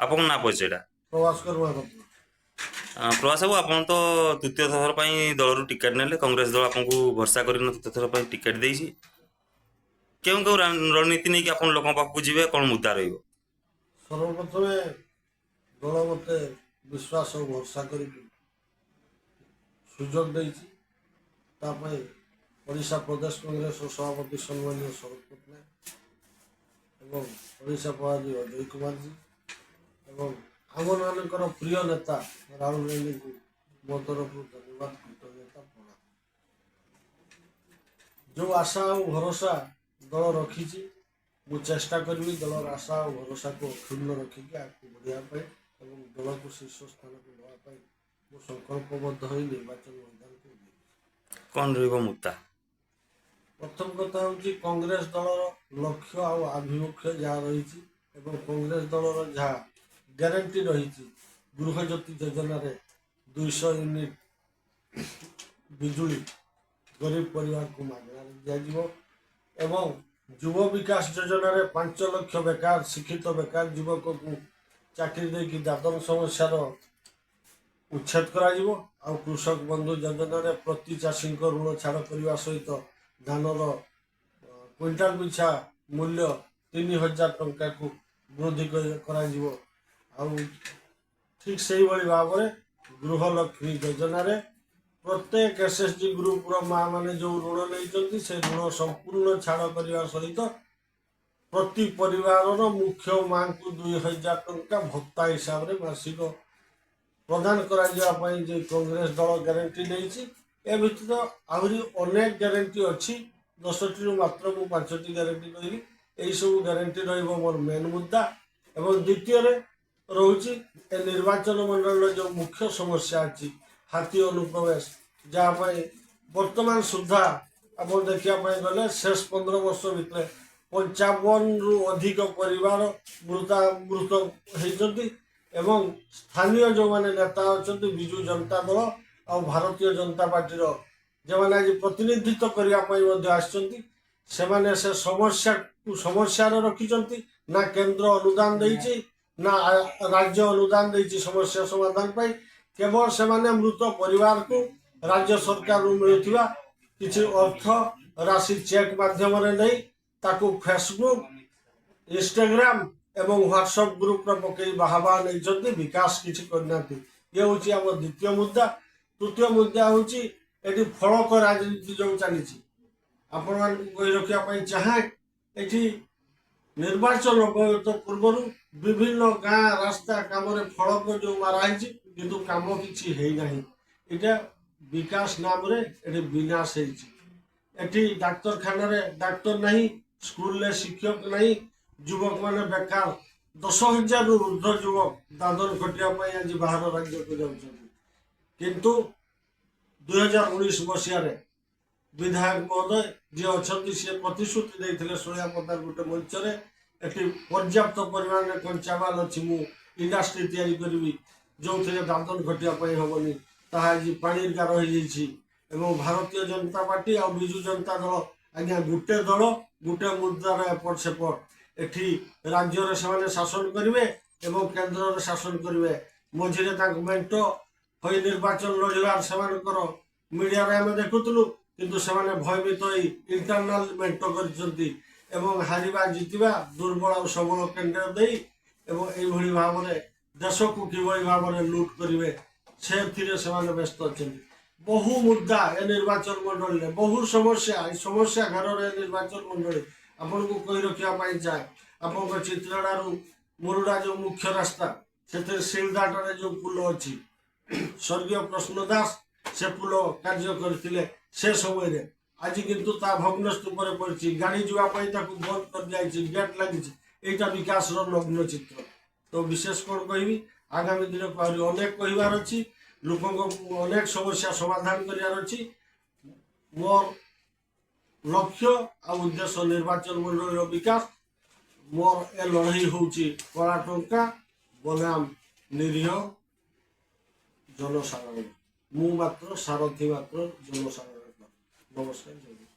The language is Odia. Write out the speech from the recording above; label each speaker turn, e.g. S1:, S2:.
S1: ଆପଣଙ୍କ ନାଁ ପରିଚୟଟା?
S2: ପ୍ରଭାସ୍କର ମହାପାତ୍ର।
S1: ପ୍ରଭାସ ବାବୁ, ଆପଣ ତ ତୃତୀୟ ଥର ପାଇଁ ଦଳରୁ ଟିକେଟ୍ ନେଲେ। କଂଗ୍ରେସ ଦଳ ଆପଣଙ୍କୁ ଭରସା କରିକିନା ତୃତୀୟ ଥର ପାଇଁ ଟିକେଟ୍ ଦେଇଛି। କେଉଁ କେଉଁ ରଣନୀତି ନେଇକି ଆପଣ ଲୋକଙ୍କ ପାଖକୁ ଯିବେ? କ'ଣ ମୁଦ୍ଦା ରହିବ?
S2: ସର୍ବପ୍ରଥମେ ଦଳ ମୋତେ ବିଶ୍ୱାସ ଓ ଭରସା କରିକି ସୁଯୋଗ ଦେଇଛି, ତା ପାଇଁ ଓଡ଼ିଶା ପ୍ରଦେଶ କଂଗ୍ରେସର ସଭାପତି ସମ୍ମାନୀୟ ଶରତ ପଟ୍ଟନାୟକ ଏବଂ ଓଡ଼ିଶା ପ୍ରଭାରୀ ଅଜୟ କୁମାରଜୀ ଏବଂ ଆମମାନଙ୍କର ପ୍ରିୟ ନେତା ରାହୁଲ ଗାନ୍ଧୀଙ୍କୁ ମୋ ତରଫରୁ ଧନ୍ୟବାଦ, କୃତଜ୍ଞତା, ପ୍ରଣାମ। ଯେଉଁ ଆଶା ଆଉ ଭରସା ଦଳ ରଖିଛି, ମୁଁ ଚେଷ୍ଟା କରିବି ଦଳର ଆଶା ଆଉ ଭରସାକୁ ଅକ୍ଷୁଣ୍ଣ ରଖିକି ଆଗକୁ ବଢ଼ିବା ପାଇଁ ଏବଂ ଦଳକୁ ଶୀର୍ଷ ସ୍ଥାନକୁ ନେବା ପାଇଁ ମୁଁ ସଂକଳ୍ପବଦ୍ଧ ହୋଇ ନିର୍ବାଚନ ମଇଦାନକୁ ଓହ୍ଲେଇଛି।
S1: କ'ଣ ରହିବ ମୁଦ୍ଦା?
S2: ପ୍ରଥମ କଥା ହେଉଛି, କଂଗ୍ରେସ ଦଳର ଲକ୍ଷ୍ୟ ଆଉ ଆଭିମୁଖ୍ୟ ଯାହା ରହିଛି ଏବଂ କଂଗ୍ରେସ ଦଳର ଯାହା ଗ୍ୟାରେଣ୍ଟି ରହିଛି, ଗୃହଜ୍ୟୋତି ଯୋଜନାରେ 200 ୟୁନିଟ୍ ବିଜୁଳି ଗରିବ ପରିବାରକୁ ମାଗଣାରେ ଦିଆଯିବ ଏବଂ ଯୁବ ବିକାଶ ଯୋଜନାରେ 5 ଲକ୍ଷ ବେକାର, ଶିକ୍ଷିତ ବେକାର ଯୁବକକୁ ଚାକିରି ଦେଇକି ଦାଦନ ସମସ୍ୟାର ଉଚ୍ଛେଦ କରାଯିବ। ଆଉ କୃଷକ ବନ୍ଧୁ ଯୋଜନାରେ ପ୍ରତି ଚାଷୀଙ୍କ ଋଣ ଛାଡ଼ କରିବା ସହିତ ଧାନର କୁଇଣ୍ଟାଲ ପିଛା ମୂଲ୍ୟ 3000 ଟଙ୍କାକୁ ବୃଦ୍ଧି କରାଯିବ। ଆଉ ଠିକ୍ ସେଇଭଳି ଭାବରେ ଗୃହଲକ୍ଷ୍ମୀ ଯୋଜନାରେ ପ୍ରତ୍ୟେକ ଏସ୍ଏଚ୍ଜି ଗ୍ରୁପର ମା ମାନେ ଯେଉଁ ଋଣ ନେଇଛନ୍ତି, ସେ ଋଣ ସମ୍ପୂର୍ଣ୍ଣ ଛାଡ଼ କରିବା ସହିତ ପ୍ରତି ପରିବାରର ମୁଖ୍ୟ ମାଙ୍କୁ 2000 ଟଙ୍କା ଭତ୍ତା ହିସାବରେ ମାସିକ ପ୍ରଦାନ କରାଯିବା ପାଇଁ ଯେ କଂଗ୍ରେସ ଦଳ ଗ୍ୟାରେଣ୍ଟି ନେଇଛି। ଏ ବ୍ୟତୀତ ଆହୁରି ଅନେକ ଗ୍ୟାରେଣ୍ଟି ଅଛି। 10ଟିରୁ ମାତ୍ର ମୁଁ ପାଞ୍ଚଟି ଗ୍ୟାରେଣ୍ଟି କହିଲି। ଏଇସବୁ ଗ୍ୟାରେଣ୍ଟି ରହିବ ମୋର ମେନ୍ ମୁଦ୍ଦା। ଏବଂ ଦ୍ୱିତୀୟରେ ରହୁଛି ଏ ନିର୍ବାଚନ ମଣ୍ଡଳୀର ଯେଉଁ ମୁଖ୍ୟ ସମସ୍ୟା ଅଛି, ହାତୀ ଅନୁପ୍ରବେଶ, ଯାହା ପାଇଁ ବର୍ତ୍ତମାନ ସୁଦ୍ଧା ଆପଣ ଦେଖିବା ପାଇଁ ଗଲେ ଶେଷ 15 ବର୍ଷ ଭିତରେ 55ରୁ ଅଧିକ ପରିବାର ମୃତ ହେଇଛନ୍ତି। ଏବଂ ସ୍ଥାନୀୟ ଯେଉଁମାନେ ନେତା ଅଛନ୍ତି, ବିଜୁ ଜନତା ଦଳ ଆଉ ଭାରତୀୟ ଜନତା ପାର୍ଟିର ଯେଉଁମାନେ ଆଜି ପ୍ରତିନିଧିତ୍ୱ କରିବା ପାଇଁ ମଧ୍ୟ ଆସିଛନ୍ତି, ସେମାନେ ସେ ସମସ୍ୟାକୁ ସମସ୍ୟାରେ ରଖିଛନ୍ତି। ନା କେନ୍ଦ୍ର ଅନୁଦାନ ଦେଇଛି, ନା ରାଜ୍ୟ ଅନୁଦାନ ଦେଇଛି ସମସ୍ୟା ସମାଧାନ ପାଇଁ। କେବଳ ସେମାନେ ମୃତ ପରିବାରକୁ ରାଜ୍ୟ ସରକାରରୁ ମିଳୁଥିବା କିଛି ଅର୍ଥ ରାଶି ଚେକ୍ ମାଧ୍ୟମରେ ନେଇ ତାକୁ ଫେସବୁକ୍, ଇନଷ୍ଟାଗ୍ରାମ ଏବଂ ହ୍ୱାଟ୍ସଆପ୍ ଗ୍ରୁପରେ ପକେଇ ବାହାବାହା ନେଇଛନ୍ତି, ବିକାଶ କିଛି କରିନାହାନ୍ତି। ଇଏ ହେଉଛି ଆମ ଦ୍ୱିତୀୟ ମୁଦ୍ଦା। ତୃତୀୟ ମୁଦ୍ଦା ହେଉଛି ଏଠି ଫଳକ ରାଜନୀତି ଯେଉଁ ଚାଲିଛି। ଆପଣମାନଙ୍କୁ କହି ରଖିବା ପାଇଁ ଚାହେଁ, ଏଠି ନିର୍ବାଚନ ଅବ୍ୟବହିତ ପୂର୍ବରୁ ବିଭିନ୍ନ ଗାଁ ରାସ୍ତା କାମରେ ଫଳକ ଯେଉଁ ମାରା ହେଇଛି, କିନ୍ତୁ କାମ କିଛି ହେଇନାହିଁ। ଏଇଟା ବିକାଶ ନାମରେ ଏଠି ବିନାଶ ହେଇଛି। ଏଠି ଡାକ୍ତରଖାନାରେ ଡାକ୍ତର ନାହିଁ, ସ୍କୁଲରେ ଶିକ୍ଷକ ନାହିଁ, ଯୁବକମାନେ ବେକାର। 10,000ରୁ ଉର୍ଦ୍ଧ୍ୱ ଯୁବକ ଦାଦନ ଖଟିବା ପାଇଁ ଆଜି ବାହାର ରାଜ୍ୟକୁ ଯାଉଛନ୍ତି। କିନ୍ତୁ 2019 ମସିହାରେ ବିଧାୟକ ମହୋଦୟ ଯିଏ ଅଛନ୍ତି, ସିଏ ପ୍ରତିଶ୍ରୁତି ଦେଇଥିଲେ ଶୋଳିଆପଦାର ଗୋଟେ ମଞ୍ଚରେ, ଏଠି ପର୍ଯ୍ୟାପ୍ତ ପରିମାଣରେ କଞ୍ଚାମାଲ ଅଛି, ମୁଁ ଇଣ୍ଡଷ୍ଟ୍ରି ତିଆରି କରିବି, ଯେଉଁଥିରେ ଦାଦନ ଖଟିବା ପାଇଁ ହେବନି। ତାହା ଆଜି ପାଣିର ଗାର ହେଇଯାଇଛି। ଏବଂ ଭାରତୀୟ ଜନତା ପାର୍ଟି ଆଉ ବିଜୁ ଜନତା ଦଳ ଆଜ୍ଞା ଗୋଟେ ଦଳ, ଗୋଟେ ମୁଦ୍ରାର ଏପଟ ସେପଟ। ଏଠି ରାଜ୍ୟରେ ସେମାନେ ଶାସନ କରିବେ ଏବଂ କେନ୍ଦ୍ରରେ ଶାସନ କରିବେ। ମଝିରେ ତାଙ୍କ ମେଣ୍ଟ ହୋଇ ନିର୍ବାଚନ ଲଢ଼ିବାର ସେମାନଙ୍କର ମିଡ଼ିଆରେ ଆମେ ଦେଖୁଥିଲୁ। କିନ୍ତୁ ସେମାନେ ଭୟଭୀତ ହୋଇ ଇଣ୍ଟରନାଲ ମେଣ୍ଟ କରିଛନ୍ତି ଏବଂ ହାରିବା ଜିତିବା ଦୁର୍ବଳ ଆଉ ସବଳ କ୍ୟାଣ୍ଡିଡେଟ୍ ଦେଇ ଏବଂ ଏଇଭଳି ଭାବରେ ଦେଶକୁ କିଭଳି ଭାବରେ ଲୁଟ୍ କରିବେ, ସେଥିରେ ସେମାନେ ବ୍ୟସ୍ତ ଅଛନ୍ତି। ବହୁ ମୁଦ୍ଦା ଏ ନିର୍ବାଚନ ମଣ୍ଡଳୀରେ, ବହୁ ସମସ୍ୟା, ଏ ସମସ୍ୟା ଘରରେ ଏ ନିର୍ବାଚନ ମଣ୍ଡଳୀ। ଆପଣଙ୍କୁ କହି ରଖିବା ପାଇଁ ଚାହେଁ, ଆପଣଙ୍କ ଚିତ୍ରଡ଼ାରୁ ମୁରୁଡ଼ା ଯେଉଁ ମୁଖ୍ୟ ରାସ୍ତା, ସେଥିରେ ସିଲଦାଠାରେ ଯେଉଁ ପୋଲ ଅଛି, ସ୍ୱର୍ଗୀୟ ପ୍ରଶ୍ନ ଦାସ ସେ ପୋଲ କାର୍ଯ୍ୟ କରିଥିଲେ ସେ ସମୟରେ। ଆଜି କିନ୍ତୁ ତା ଭଗ୍ନ ସ୍ତୂପରେ ପଡ଼ିଛି। ଗାଡ଼ି ଯିବା ପାଇଁ ତାକୁ ବନ୍ଦ କରିଦିଆଯାଇଛି, ଗେଟ୍ ଲାଗିଛି। ଏଇଟା ବିକାଶର ନଗ୍ନ ଚିତ୍ର। ତ ବିଶେଷ କ'ଣ କହିବି, ଆଗାମୀ ଦିନକୁ ଆହୁରି ଅନେକ କହିବାର ଅଛି, ଲୋକଙ୍କ ଅନେକ ସମସ୍ୟା ସମାଧାନ କରିବାର ଅଛି। ମୋର ଲକ୍ଷ୍ୟ ଆଉ ଉଦ୍ଦେଶ୍ୟ ନିର୍ବାଚନ ମଣ୍ଡଳୀର ବିକାଶ। ମୋର ଏ ଲଢ଼େଇ ହେଉଛି କଳା ଟଙ୍କା ବନାମ ନିରୀହ ଜନସାଧାରଣ। ମୁଁ ମାତ୍ର ସାରଥୀ ମାତ୍ର ଜନସାଧାରଣ। ନମସ୍କାର, ଜୟ ହିନ୍ଦ।